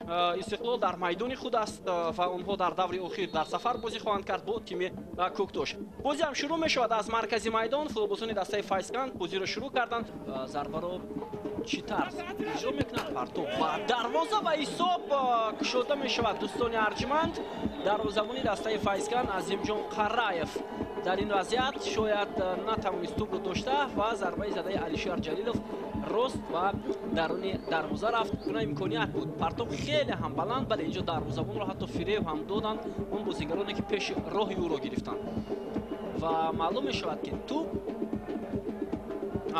Истиқлол дар майдони худ аст ва онҳо дар даври охир дар сафар бозӣ хоҳанд кард бо тими Кӯктош. Бозӣ ҳам шурӯъ мешавад аз маркази майдон. Футболбозони дастаи Файзканд бозиро шурӯъ карданд. Зарбаро чӣ тарз иҷро мекунад? Партоб ба дарвоза ва ҳисоб кушода мешавад. Дӯстони арҷманд, дарвозабони дастаи Файзканд Азимҷон Қараев дар ин вазъият шояд натавонист тӯбро дошта ва зарбаи задаи Алишер Ҷалилов рост ва даруни дарвоза рафт. Гуна имконият буд. Партоб хеле ҳам баланд, бале инҷо дарвозабонро ҳатто фиреб ҳам доданд он бозигароне ки пеши роҳи ӯро гирифтанд. Ва маълум мешавад ки тӯб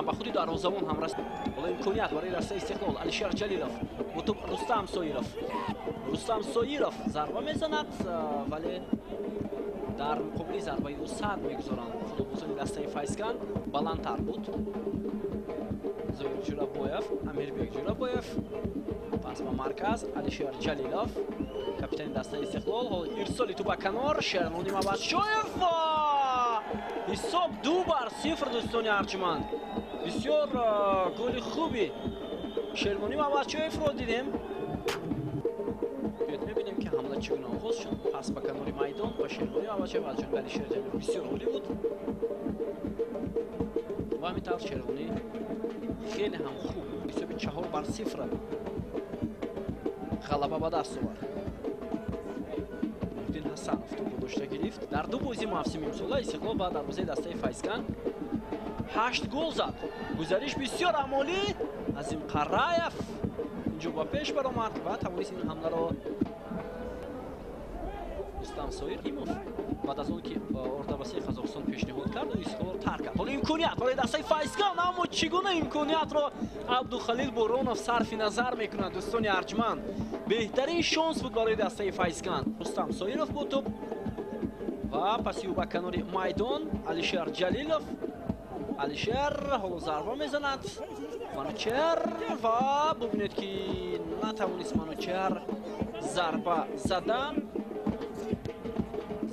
ба худи дарвозабон ҳам расид. Ҳоло имконият барои дастаи Истиқлол. Алишер Ҷалилов бо тӯб Рустам Соиров. Рустам Соиров зарба мезанад, вале дар муқобили зарбаи ӯ сад мегузоранд футболбозони дастаи Файзканд. Баландтар буд Зоир Ҷурабоев, Амирбек Ҷурабоев. Пас ба марказ Алишер Ҷалилов, капитани дастаи Истиқлол. Ҳоло ирсоли тӯб ба канор, Шермони Мабадшоев ва ҳисоб 2-0. Дӯстони арҷманд, бисёр голи хуби Шермони Мабадшоевро дидем. Мебинем ки ҳамла чӣ гуна оғоз шуд. Пас ба канори майдон ба Шермони Мабадшоев аз ҷониби Алишер Ҷалилов бисёр олӣ буд ва ҳамин тавр Шермонӣ хеле ҳам хуб ҳисоби 4-0 ғалаба ба даст овард. Нуриддин Ҳасанов тӯбро дошта гирифт. Дар ду бозии мавсими имсола Истиқлол ба дарвозаи дастаи Файзканд 8 гол зад. Гузариш бисёр ҳам олӣ. Азим Қараев инҷо ба пеш баромад ва тавонист ин ҳамларо Рустам Соиров баъд аз он ки Ордабасии Қазоқистон пешниҳод кард, ӯ Истиқлолро тарк кард. Ҳоло имконият барои дастаи Файзканд, аммо чӣ гуна имкониятро Абдухалил Боронов сарфи назар мекунад. Дӯстони арҷманд, беҳтарин шонс буд барои дастаи Файзканд. Рустам Соиров бо тӯб ва паси ӯ ба канори майдон Алишер Ҷалилов. Алишер ҳоло зарба мезанад. Манучер ва бубинед ки натавонист Манучер зарба зада.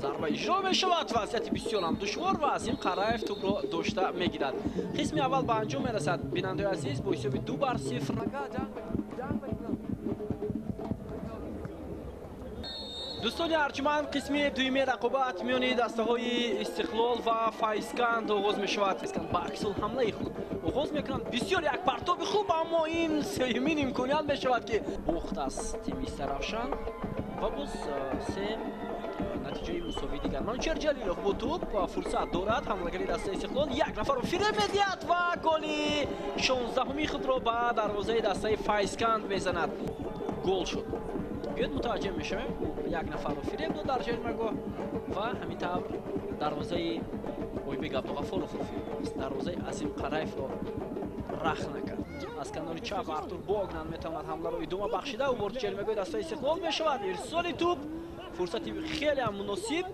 Зарба иҷро мешавад. Вазъияти бисёр ҳам душвор ва Азим Қараев тӯбро дошта мегирад. Қисми аввал ба анҷом мерасад. Бинандаи азиз, бо ҳисоби 2-0. Дӯстони арҷманд, қисми дуюми рақобат миёни дастаҳои Истиқлол ва Файзканд оғоз мешавад. Файзканд ба аксулҳамлаи худ оғоз мекунанд. Бисёр як партоби хуб, аммо ин сеюмин имконият мешавад ки бохт аз тими Сарафшан ва боз се натиҷаи мусовии дигар. Манучер Ҷалилов бо тӯб фурсат дорад. Ҳамлагари дастаи Истиқлол як нафарро фиреб медиҳад ва голи 16-уми худро ба дарвозаи дастаи Файзканд мезанад. Гол шуд. Биёед мутаваҷҷеҳ мешавем. Як нафарро фиреб дод дар ҷаримагоҳ ва ҳамин тавр дарвозаи Ойбек Абдуғаффоровро фиреб дод. Дарвозаи Азим Қараевро рах накард. Аз канори чап Артур Богнан метавонад ҳамларо идома бахшида. Ӯ ворид ҷаримагоҳи дастаи Истиқлол мешавад. Ирсоли тӯб, фурсати хеле ҳам муносиб.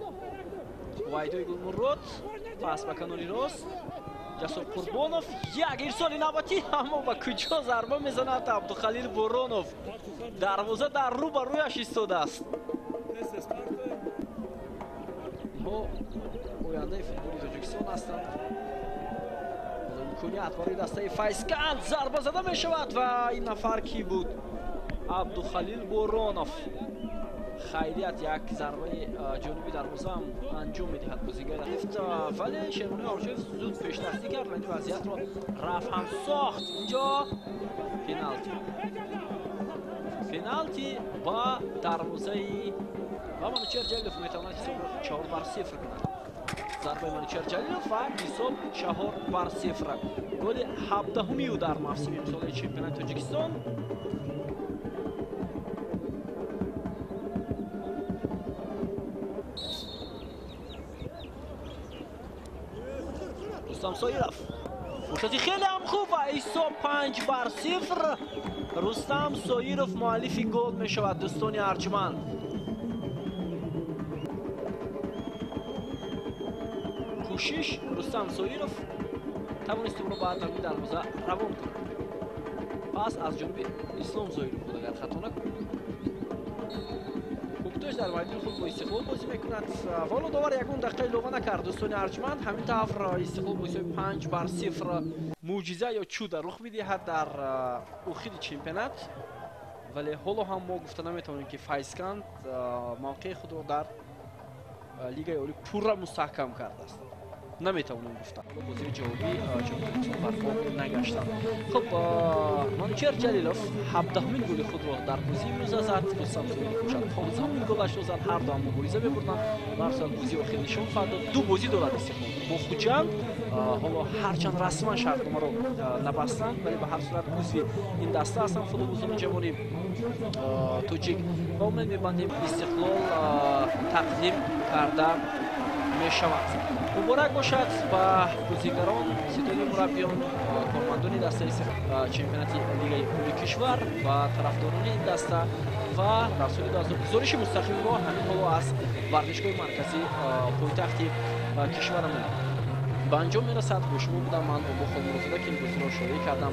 Вайдои Гулмурод пас ба канори рост. Ҷасур Қурбонов як ирсоли навбатӣ, аммо ба куҷо зарба мезанад Абдухалил Боронов. Дарвоза дар рӯ ба рӯяш истодааст. Инҳо ояндаи футболи Тоҷикистон ҳастанд. Имконият барои дастаи Файзканд, зарба зада мешавад ва ин нафар кӣ буд? Абдухалил Боронов. Хайрият як зарбаи ҷониби дарвоза ҳам анҷом медиҳад бозигар. Вале Шермони Орчоев зуд пешдастӣ кард ва ин вазъиятро рафт ҳам сохт. Инҷо пеналти. Пеналти ба дарвозаи ва Манучер Ҷалилов метавонад ҳисобро 4-0 кунад. Зарбаи Манучер Ҷалилов ва ҳисоб 4-0. Голи 17-уми ӯ дар мавсими имсолаи чемпионати Тоҷикистон. Рустам Соиров. Фурсати хеле ҳам хуб ва ҳисоб 5-0. Рустам Соиров муаллифи гол мешавад. Дӯстони арҷманд, кӯшиш Рустам Соиров тавонист тӯбро ба даруни дарвоза равон кунад. Пас аз ҷониби Ислом Зоиров буд, агар хато накунам. Кӯктош дар майдони худ бо Истиқлол бозӣ мекунад. Ҳоло довар ягон дақиқа илова накард. Дӯстони арҷманд, ҳамин тавр Истиқлол бо ҳисоби 5-0 мӯъҷиза ё чуда рух медиҳад дар охири чемпионат. Вале ҳоло ҳам мо гуфта наметавонем, ки Файзканд мавқеи худро дар Лигаи Олӣ пурра мустаҳкам кардааст, наметавонем гуфта. Бозии ҷавобӣ ҷумҳурият барпо нагаштанд. Хуб, Манучер Ҷалилов 17-умин голи худро дар бозии имрӯза зад, Рустам Зоиров бошад 15-умин голашро зад. Ҳар ду ҳам мубориза мебурданд. Ба ҳар сурат, бозии охир нишон хоҳад дод. Ду бозӣ дорад Истиқлол бо Хуҷанд. Ҳоло ҳарчанд расман шартномаро набастанд, вале ба ҳар сурат узви ин даста ҳастанд футболбозони ҷавони тоҷик ва умед мебандем, Истиқлол тақдим карда мешавад. Муборак бошад ба бозигарон, ситоди мураббиён, кормандони дастаи чемпионати Лигаи Олии кишвар ва тарафдорони ин даста. Ва дар соли 2000 гузориши мустақимро ҳамин ҳоло аз варзишгоҳи марказии пойтахти кишварамон ба анҷом мерасад. Бо шумо будам ман, Бобо Холмурозода, ки ин бозиро шоҳидӣ кардам.